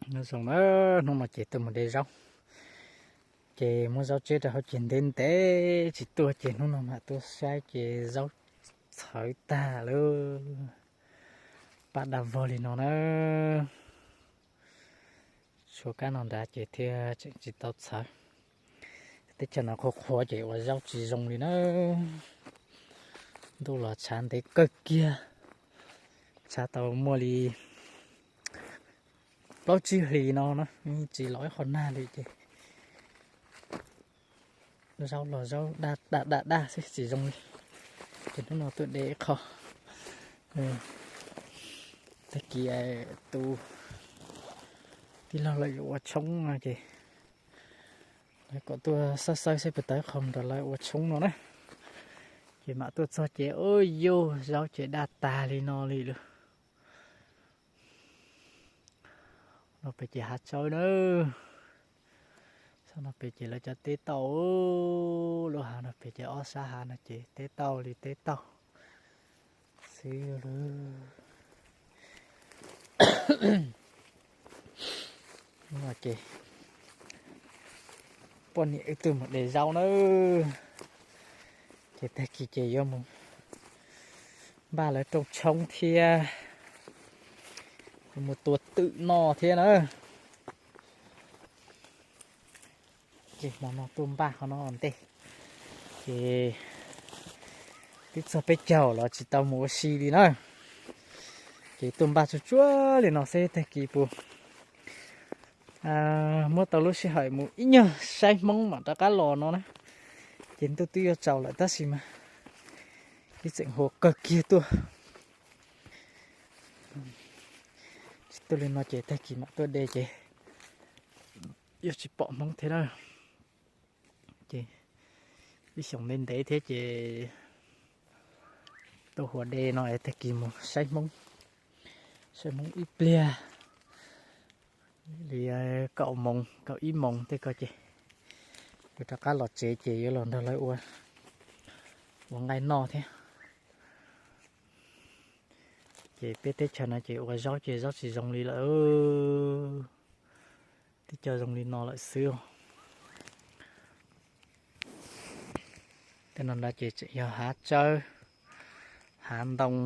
Nyob zoo na, hnub no ces tuaj mus de zaub, ces muab zaub tseb rau hauv ces ntev ntev tsis tuaj ces hnub no mam tuaj saib ces zaub txhawv tag lawm, paj daj vog li no na. Tshuav kab no nrad ces thiaj tseem tsis tau txhawv. Teb chaws no qhuav qhuav ces ua zaub tsis zoo li na. Ntuj los tshav ntev kawg kiag, tshav tau muaj li plaub tsib hlis no na, tsis los ib qho nag li ces zaub los zaub daj daj daj xwb tsis zoo li. Ces hnub no tuaj de ib qho, tag kis tus tij laug lawv yuav ua tshoob no ces lawv kom tuaj xawb xawb saib puas tau ib qho mus nrog lawv ua tshoob no na. Ces mam tuaj txog ces ua yus zaub ces daj tag li no li lawm. No pem ces hav tsawb na. Sab no pem ces lawv cov teb tauj, lub hav no pem ces ob sab hav no ces teb tauj li teb tauj xwb lawm. Ces poj niam wb tuaj mus de zaub na, ces tag kis ces yuav mus npaj lawv rooj tshoob thiab, yuav mus tua twm noj thiab na. Ces hmo no tuaj npaj qhov no ua ntej, ces twb txog peb caug los tsis tau mus ua si li na. Ces tuaj npaj tsuag tsuag li no seb tag kis puas muab tau lub sij hawm mus ib nyuag saib Hmoob mam rov qab los no na. Ces ntuj twb yuav tsaus lawm tab sis mas ib txeem huas kawg kiag tuaj. Tsis tuaj li no ces tag kis mam tuaj de ces yuav tsis pom Hmoob thiab na. Ces ib xyoos ntev ntev thiab ces tuaj huas de no es tag kis mus saib Hmoob, saib Hmoob ib pliag li kaum moos kaum ib moos tej ko ces yuav rov qab los tsev ces yuav los nrog lawv ua, ua nqaij noj thiab. Ces peb teb chaws no ces ua zaub ces zaub tsis zoo li lawm, tib co zoo li no lawm xwb. Tej no ntawd ces tseem yog hav tsawb, hav ntoo.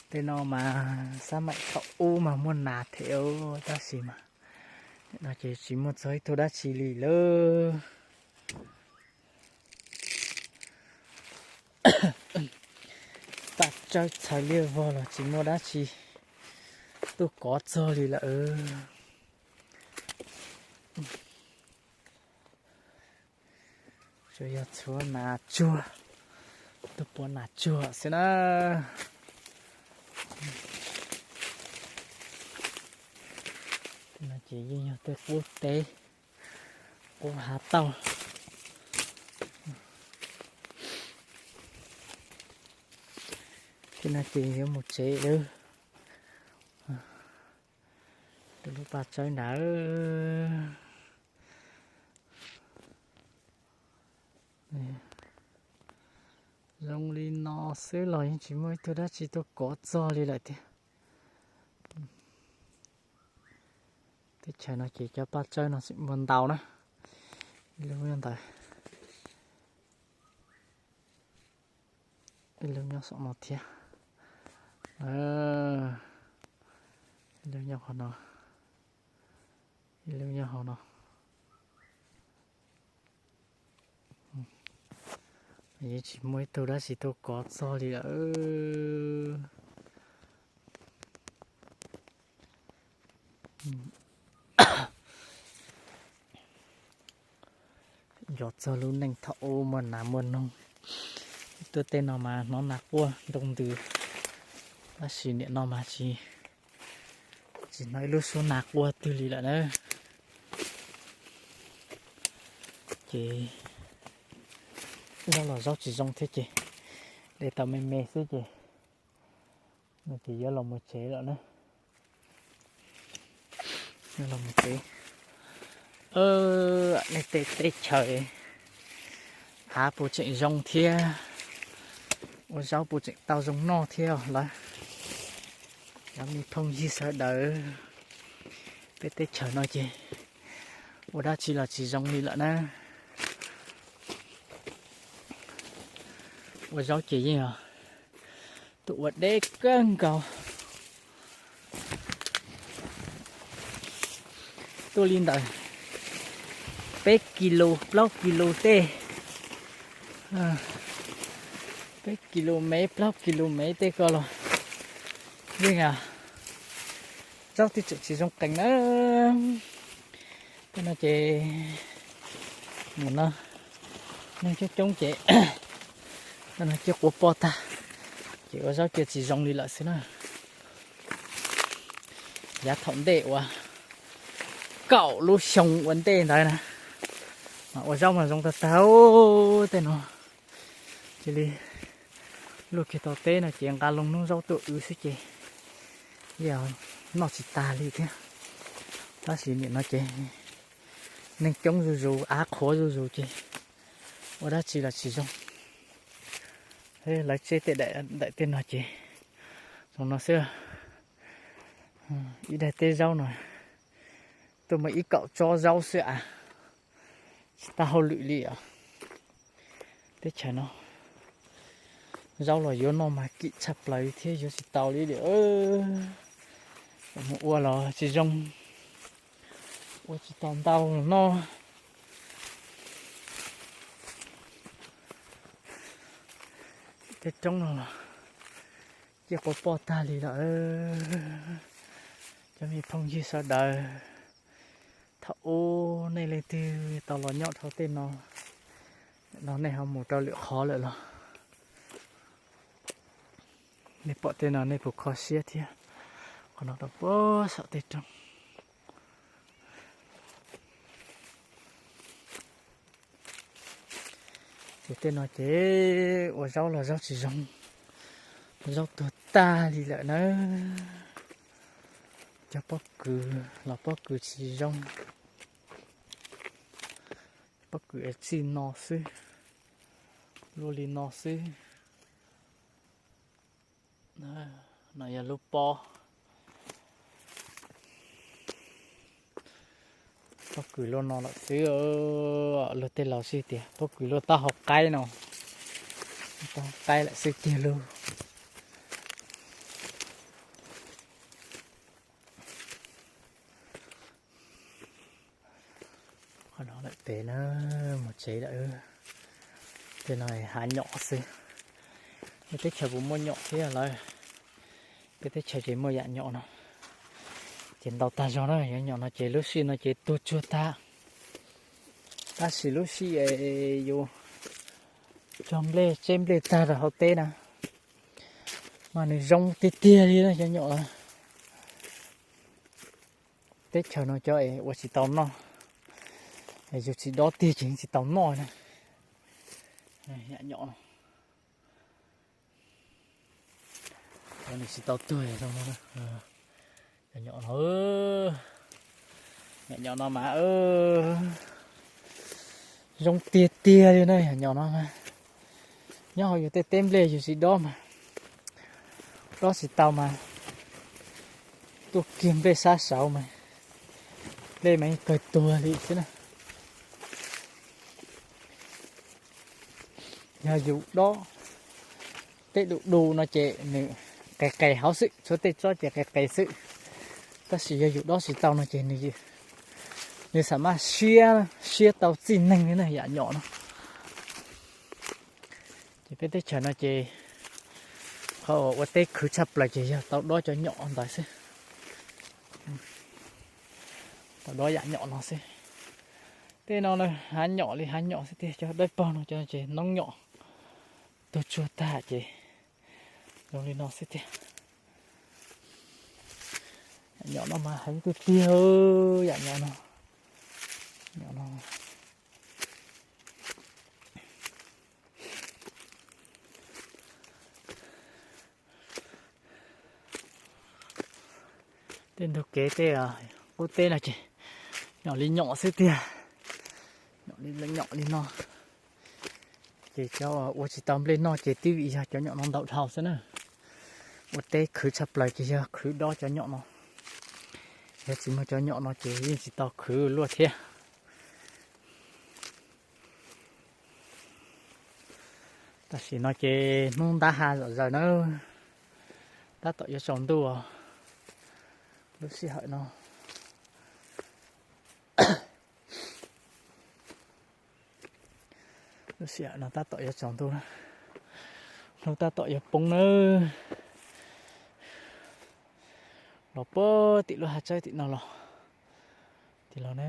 Tej no mas xab maim thaum ub mas muaj nas them tab sis mas nim no ces tsis muaj txog ib tug dab tsi li lawm. Paj tsawb txhawv liaj vog los tsis muaj dab tsi tuaj kov txog li lawm. Tsuas yog txhua nas tsuag, tuaj puav nas tsuag xwb na. No ces yeej yog tej qub teb, qub hav tauj. Tej no ces yuav mus tsev lawm. Tus lub paj tsawb ntawd zoo li no xwb los yeej tsis muaj ib tug dab tsi tuaj kov txog li lawm tiag. Teb chaws no ces cov paj tsawb no tseem muaj ntau na, ib lub nyob ntawd, ib lub nyob saum no thiab, ib lub nyob qhov no, ib lub nyob hauv no. Yeej tsis muaj ib tug dab tsi tuaj kov txog li lawm. Nco txog lub neej thaum ub muaj nas muaj noog, tuaj tej no mas hnov nas quaj nroo ntws, tab sis nim no mas tsis, tsis hnov ib lub suab nas quaj twg li lawm na. Ces zaub los zaub tsis zoo thiab ces de tau me me xwb ces, no ces yuav los mus tsev lawm na. Yuav los mus tsev. Nej tej teb chaws hav puas tseem zoo thiab, ua zaub puas tseem tau zoo noj thiab lawm? Cov me phooj ywg sawv daws, peb teb chaws no ces ua dab tsi los tsis zoo li lawm na. Ua zaub ces yeej yog tuaj ua deb kawg nkaus, tuaj li ntawm peb kis lus plaub kis lus tej, peb kis lus mev plaub kis lus mev tej ko los yeej zaub twb tseem tsis zoo qees na. Tej no ces nim no neeg coob coob ces tej no cia quav poj tag, ces ua zaub cia tsis zoo li lawm xwb na. Yav thaum ntej uas kaum lub xyoo ua ntej ntawd na, mas ua zaub mas zoo tag tag. Tej no cia li luaj kiag tau teb no ces nqa loo hnub zaub tuaj wb xwb ces yeej noj tsis tag li thiab. Tab sis nim no ces neeg coob zuj zus, av qhuav zuj zus ces ua dab tsi los tsis zoo. Lawv tseb tej daim tej no ces zoo no xwb. Ib daim teb zaub no tuaj muaj ib kaum tsob zaub xwb as, tsis tau hauj lwm li os. Teb chaws no zaub los yuav noj mas kim tshaj plaws thiab yuav tsis tau li li. Mus ua los tsis zoo, ua tsis tau ntau noj. Tej roob no los cia quav poj tag li lawm. Cov me phooj ywg sawv daws, thaum ub nej leej twg tau los nyob dhau tej no, no nej ho mus rau lwm qhov lawm los? Nej pom tej no nej puas kho siab thiab? Qhov no rau puag saum tej roob. Ces tej no ces ua zaub los zaub tsis zoo, zaub tuag tag li lawm na. Cov pob kws los pob kws tsis zoo, pob kws txij no xwb, luaj li no xwb. No yog lub pob, pob kws luaj no lawm xwb. Luag tej laus sib tias pob kws luaj taub hau qaib no, taub hau qaib lawm xwb tiag lauj. Qhov no lawm pem na, mus tsev lawm. Tej no hav nyom xwb. Peb teb chaws puas muaj nyom thiab lawm? Peb teb chaws ces muaj yam nyom no ces ntau tag zog na. Yam nyom no ces lub sij no ces tuag tsuag tag. Tab sis lub sij yus cog nplej tseb nplej tag rau hauv teb na, mas nws zoo tiag tiag li na cov nyom. Teb chaws no cov es ua tsis tau noj, yus tsis dob tiag ces tsis tau noj na. Yam nyom no, nws tsis tau tuag zoo no. Yam nyom no, yam nyom no mas zoo tiag tiag li na. Yam nyom no mas nyob hauv yus tej teb nplej yus tsis dob mas, dob tsis tau mas tuaj kiag nplej sab saud mas nplej mas yeej kawg tuag li xwb na. Yog yus dob tej du du no ces nws qes qes hauv xwb, tshuav tej tsob ces qes qes xwb. Tab sis yog yus dob tsis tau no ces nws xam maj siab, siab tau txij neeg li na yam nyom no. Ces peb teb chaws no ces qhov uas ua teb khwv tshaj plaws ces yog tau dob cov nyom ntawd xwb. Tau dob yam nyom no xwb. Tej no hav nyom li hav nyom xwb tiag, cov dawb paug no cov ces noob nyom tuag tsuag tag ces zoo li no xwb tiag. Yam nyom no mas heev tiag tiag, yam nyom no, nyom no. Tej ntug kev tej qub teb no ces nyom li nyom xwb tiag, nyom li nyom li no. Ces cov ua tsis tau nplej noj ces twb vim yog cov nyom no ntau dhau xwb na. ua teb khwv tshaj plaws ces yog khwv dob cov nyom no. Yog tsis muaj cov nyom no ces yeej tsis tau khwv luaj thiab. Tam sim no ces hnub ntab ha zom zaws nawb, tab tom yuav tsaus ntuj os. Lub sij hawm no, lub sij hawm no tab tom yuav tsaus ntuj na, hnub tab tom yuav poob nawb. Los puag tim lub hav tsaib tim no los, tim los na.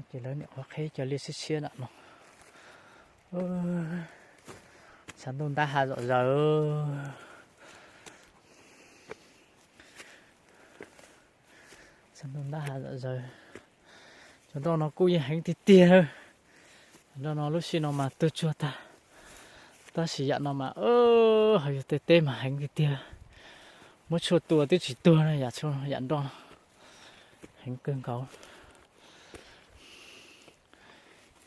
Ces lawv niam qhuav qhib cov liaj siab siab nram no. Tshav ntuj ntab ha zom zaws. Tshav ntuj ntab ha zom zaws. Cov nroj no kuj yeej heev tiag tiag. Nroj no lub sij no mas tuag tsuag tag, tab sis yam no mas ho yog tej teb mas heev tiag tiag. Muab tshuaj tua twb tsis tuag na, yam nroj no heev kawg nkaus.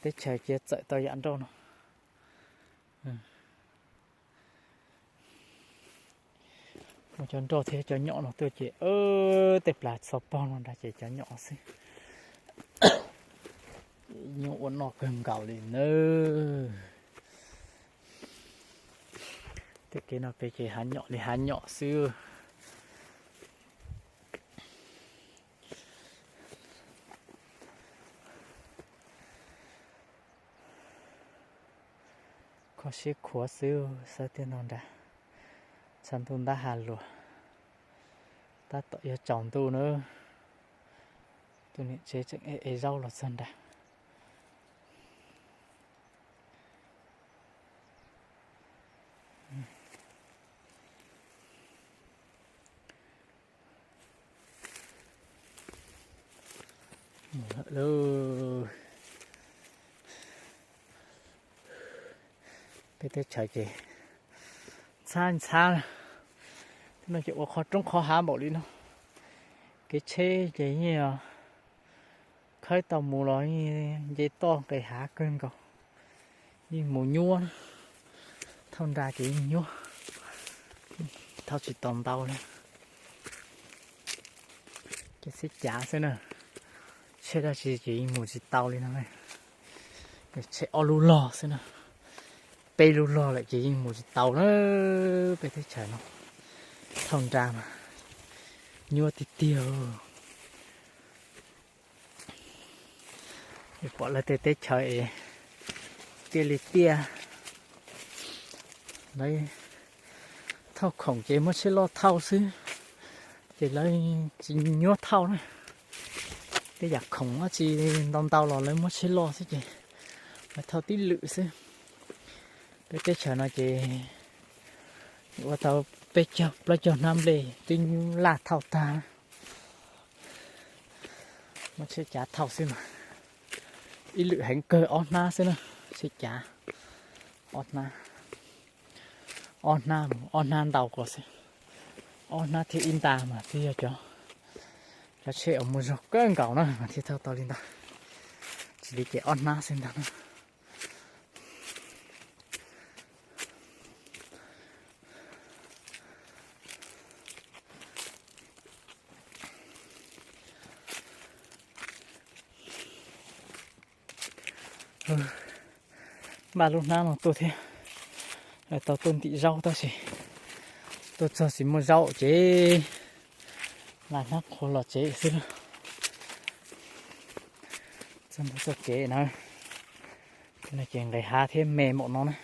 Teb chaws cia txawm tau yam nroj no. Muaj cov nroj thiab cov nyom no tuaj ces tej plas txhov pog no nrad ces cov nyom xwb. Nyuaj ua noj kawg nkaus li nawb. Tej kev no pem ces hav nyom li hav nyom xwb. Kho siab khuav xwb, xawb tiag no nrad. Tshav ntuj ntab ha luas, tab tom yuav tsaus ntuj na. Tus niam tsev tseem ev zaub los txog nrad. Peb teb chaws ces ntxhab ntxhab, no ces ua qhov roob qhov hav npaum li no. Kev tsheb ces yeej khawb tau mus los yeej nce toj nqes hav kawg nkaus, yeej mus nyuaj, thauj nra ces yeej nyuaj, thauj tsis tau ntau li. Ces tsheb cav xwb na, tsheb dab tsi ces yeej mus tsis tau li no. Tsheb ob lub log xwb na, peb lub log lawm ces yeej mus tsis tau na. Peb teb chaws no thauj nra mas nyuaj tiag tiag. Pom lawv tej teb chaws es tiaj li tiaj, lawv thauj khoom ces muab tsheb loj thauj xwb, ces lawv tsis nyuaj thauj na. Tej yam khoom dab tsi ntau ntau los lawv muab tsheb loj xwb ces lawv thauj tib lwm xwb. Peb teb chaws no ces ua tau peb caug plaub caug hnab nplej twb nyuaj laj thauj tag. Muab tsheb cav thauj xwb mas ib lwm heev kawg ob hnab xwb na, tsheb cav ob hnab, ob hnab mus ob hnab ntau ko xwb, ob hnab thiab ib nta mas twb yog cov, cov tsheb uas muaj zog kawg nkaus na mas thiaj thauj tau li ntawd, tsis li ces ob hnab xwb ntag na. Npaj lub hnab no tuaj thiab, tau tuaj ntim zaub tab sis tuaj txog tsis muaj zaub ces laj hnab qhua los tsev xwb lauj. Txog ntua txoj kev na, no ces nqes hav thiab me npaum no na.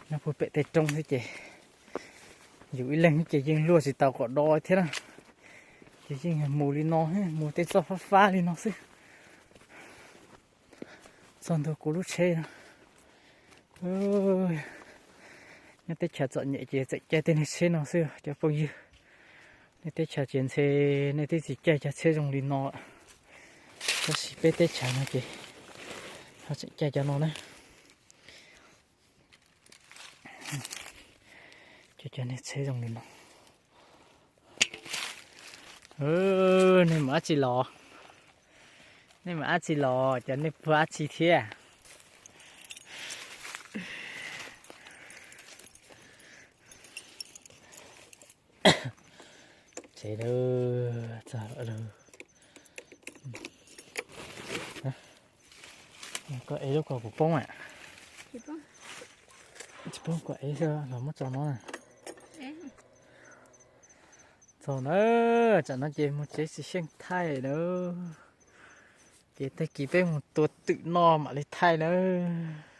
Nyob puag pem tej roob xwb ces yus ib leeg ces yeej luaj tsis tau kom do thiab na. Ces yeej mus li no, mus tej txoj fab fab li no xwb. Txog ntua kuv lub tsheb no. Nyob teb chaws txom nyem ces tseem caij tej niag tsheb no xwb cov phooj ywg. Nej teb chaws ces ntshe nej twb tsis caij cov tsheb zoo li no lawm, tab sis peb teb chaws no ces ho tseem caij cov no na. Cov, cov niag tsheb zoo li no. Nej mus dab tsi los? Nej mus dab tsi los? Cov nej puag dab tsi thiab? Tsev lawm, txog lawm. Koj ev lub ko kuv poob a. Tsis poob, koj ev xwb los muab tso no. Txog na, tsam no ces mus tsev xwm xyeej thaij na. Ces tag kis peb mus tua twm noj mam li thaij nawb.